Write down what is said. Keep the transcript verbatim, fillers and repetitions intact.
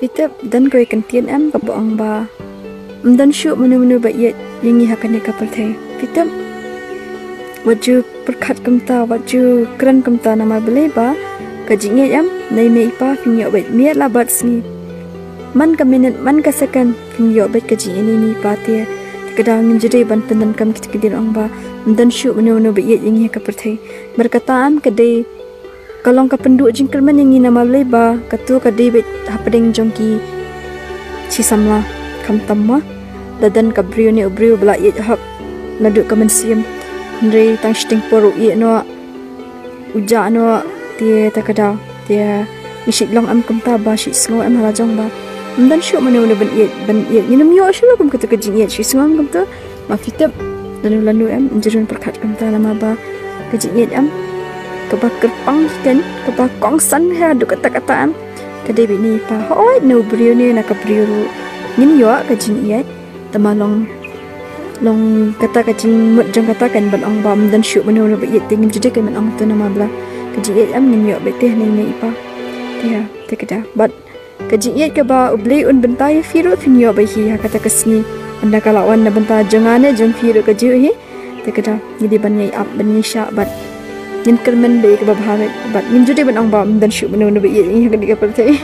Phi tip, don kawei ka ktien em kaba ong ba ym don shuh mano mano ba ïeit ïa ngi ha kane ka pyrthei. Phi tip, wat ju pyrkhat kumta, wat ju kren kumta, namar balei ba ka jingïeit em, na i mei i pa phin ïoh beit miet la bad sngi. Man ka minit, man ka second phin ïoh beit ka jingïeit na i mei i pa te. Te ka daw ngim ju dei ban pyndonkam kita ki ktien ong ba ym don shuh mano mano ba ïeit ïa ngi ha ka pyrthei. Namar kata em ka dei, ka long ka pynduh jingkyrmen ïa ngi, namar balei ba kato ka dei beit hapdeng jong ki shi samla, khamtam ma da don ka briew ne u briew ba la ïeit hok naduh ka mynsiem. Hynrei tang shiteng por u ïeh noh, u jah noh, te ta ka daw te ngi shu long em kumta ba shu sngew em ha la jong ba ym don shuh mano mano ban ïeit, ban ïeit. Ngin ym ïoh shuh kum kato ka jingïeit, shu sngew em kumta. Ma phi tip, lano lano em, ym ju rung pyrkhat kumta, namar ba ka jingïeit em, kaba kyrpang hi keiñ, kaba kongsan haduh katta katta em, ka dei beit na i pa. Hooid, na u briew ne na ka briew ruh ngin ïoh ka jingïeit. Tangba long, long kata ka jingmut jong kata keiñ ban ong ba ym don shuh mano mano ba ïeit te ngin ju dei keiñ ban ong to, namar ba ka jingïeit em ngin ïoh beit te na i mei i pa. Te ha, te ka daw. Bad ka jingïeit kaba U Blei un bynta ïa phi ruh phin ïoh beit hi ha kata ka sngi. Ynda ka la wan na bynta jong nga ne jong phi ruh kajuh hi. Te ka daw ngi dei ban ïai ap, ban ïai shah bad ngin kyrmen beit kaba bha beit. Bad ngim ju dei ban ong ba ym don shuh mano mano ba ïeit ïa ngi ha kane ka pyrthei.